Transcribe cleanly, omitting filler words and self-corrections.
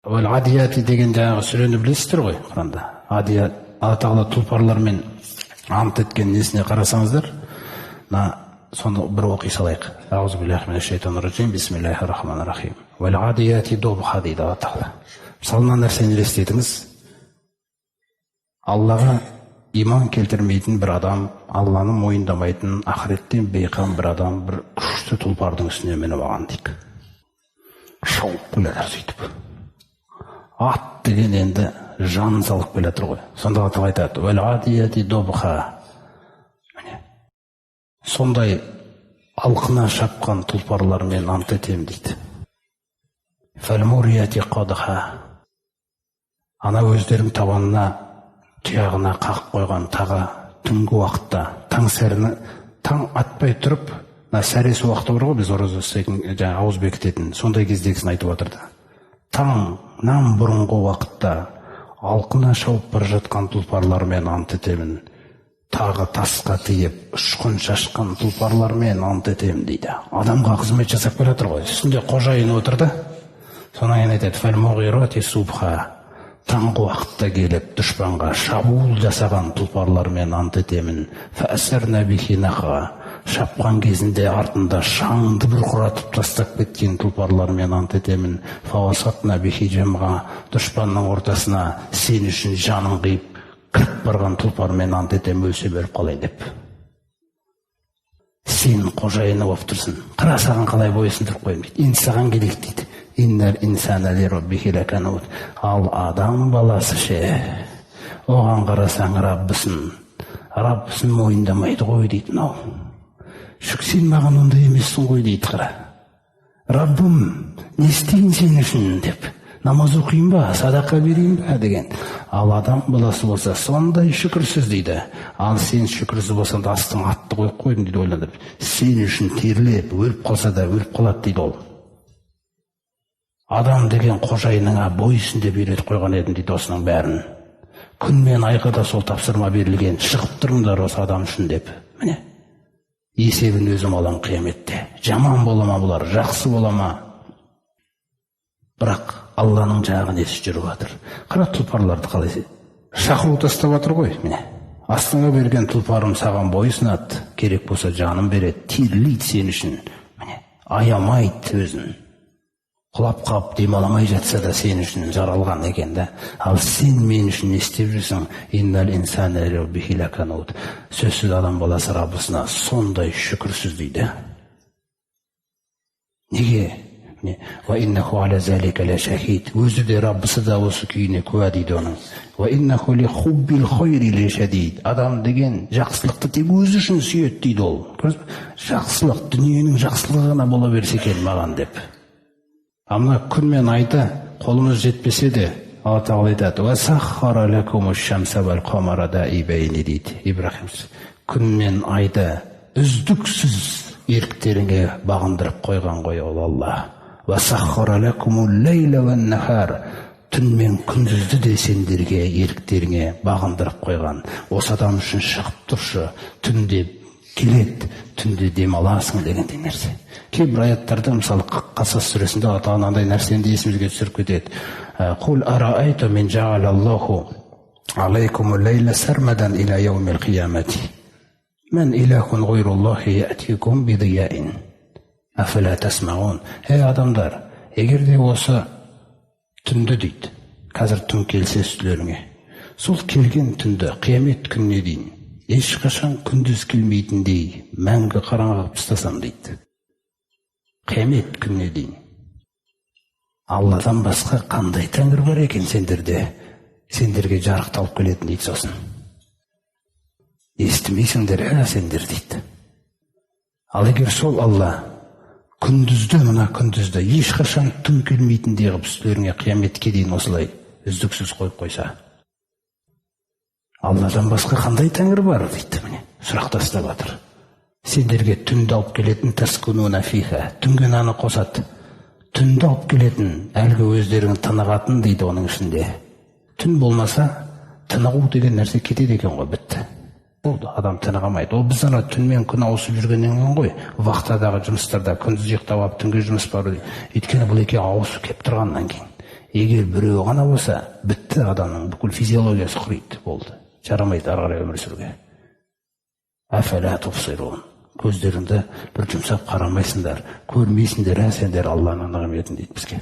Адияти деген жаңағы сүрені білесіздер ғой, Құранда. Адият, Алла Тағала тұлпарлармен ант еткен несіне қарасаңыздар, мына соны бір оқи салайық. Бисмиллахи рахмани рахим. Дейді Алла Тағала. Мысалы, мына нәрсені елестетіңіз: Аллаға иман келтірмейтін бір адам, Алланы мойындамайтын, ақыреттен бейқам бір адам бір күшті тұлпардың үстіне мініп алған дейік. Шауып келе жатыр. Сөйтіп ат деген енді жанын салып келе жатыр ғой. Сонда Алла айтады: міне, сондай алқына шапқан тұлпарлармен ант етемін дейді. Ана өздерінің табанына, тұяғына қағып қойған таға, түнгі уақытта, таң сәріні, таң атпай тұрып, мына сәресі уақыты бар ғой, біз ораза ұстайтын, жаңағы ауыз бекітетін, сондай кездегісін айтып жатыр да. Таңнан бұрынғы уақытта алқына шауып бара жатқан тұлпарлармен ант етемін, тағы тасқа тиіп ұшқын шашқан тұлпарлармен ант етемін дейді. Адамға қызмет жасап келе жатыр ғой, үстінде қожайын отыр да. Содан кейін айтады: таңғы уақытта келіп дұшпанға шабуыл жасаған тұлпарлармен ант етемін. Шапқан кезінде артында шаңды бұрқыратып тастап кеткен тұлпарлармен ант етемін. Дұшпанның ортасына сен үшін жанын қиып кіріп барған тұлпармен ант етемін, өлсе беріп қалайын деп. Сен қожайыны болып тұрсың, қара, саған қалай бойсұндырып қоямын дейді. Енді саған келейік дейді. Ал адам баласы ше? Оған қарасаң, Раббысын мойындамайды ғой дейді. Мынау сен маған ондай емессің ғой дейді. Қара, Раббым, не істейін сен үшін деп, намаз оқиын ба, садақа берейін ба деген. Ал адам баласы болса, сондай шүкірсіз дейді. Ал сен шүкірсіз болсаң да, астыңа атты қойып қойдым дейді. Ойланып, сен үшін терлеп өліп қалса да, өліп қалады дейді. Ол адам деген қожайыныңа бойсын деп үйретіп қойған едім дейді. Осының бәрін күн мен айға да сол тапсырма берілген, шығып тұрыңдар осы адам үшін деп. Міне, есебін өзім аламын қияметте. Жаман бола ма бұлар, жақсы бола ма, бірақ Алланың жаңағы несі жүріп жатыр. Қара, тұлпарларды қалай шақыру тастап жатыр ғой. Міне, астыңа берген тұлпарым саған бойсұнады, керек болса, жанын береді, терлейді сен үшін. Міне, аямайды өзін, құлап қалып демала алмай жатса да, сен үшін жаралған екен да. Ал сен мен үшін не істеп жүрсің? Сөзсіз, адам баласы Раббысына сондай шүкірсіз дейді. Неге? Өзі де, Раббысы да осы күйіне куә дейді оның. Адам деген жақсылықты тек өзі үшін сүйеді дейді. Ол жақсылық, дүниенің жақсылығы ғана бола берсе екен маған деп. А мына күн мен айды қолымыз жетпесе де, Алла Тағала айтады: дейді Ибрахим. Күн мен айды үздіксіз еріктеріңе бағындырып қойған ғой ол Алла. Түн мен күндізді де сендерге, еріктеріңе бағындырып қойған. Осы адам үшін шығып тұршы, түнде келеді, түнде демаласың дегендей нәрсе. Кейбір аяттарда, мысалы, Қасас сүресінде Алла Тағала мынандай нәрсені де есімізге түсіріп кетеді: قل أرأيتم إن جعل الله عليكم الليل سرمدا إلى يوم القيامة من إله غير الله يأتيكم بضياء أفلا تسمعون. Ей, адамдар, егер де осы түнді дейді, қазір түн келсе үстілеріңе, сол келген түнді қиямет күніне дейін ешқашан күндіз келмейтіндей мәңгі қараңғы қылып тастасам дейді, қиямет күніне дейін, Алладан басқа қандай тәңір бар екен сендерде, сендерге жарықты алып келетін дейді. Сосын естімейсіңдер, ә, сендер дейді. Ал егер сол Алла күндізді, мына күндізді ешқашан түн келмейтіндей қылып үстілеріңе қияметке дейін осылай үздіксіз қойып қойса, Алладан басқа қандай тәңір бар дейді. Міне, сұрақ тастап жатыр сендерге түнді алып келетін. Фиха, түнге мынаны қосады, түнді алып келетін, әлгі өздерің тынығатын дейді. Оның ішінде түн болмаса, тынығу деген нәрсе кетеді екен ғой. Бітті, болды, адам тыныға алмайды. Ол біз ана түн мен күн ауысып жүргеннен кейін ғой, вахтадағы жұмыстарда күндіз ұйықтап алып, түнге жұмыс бару. Өйткені бұл екеуі ауысып келіп тұрғаннан кейін. Егер біреуі ғана болса, бітті, адамның бүкіл физиологиясы құриды, болды, жарамайды ары қарай өмір сүруге. Әфәлә тубсирун, көздеріңді бір жұмсап қарамайсыңдар, көрмейсіңдер, ә, сендер Алланың нығметін, дейді бізге.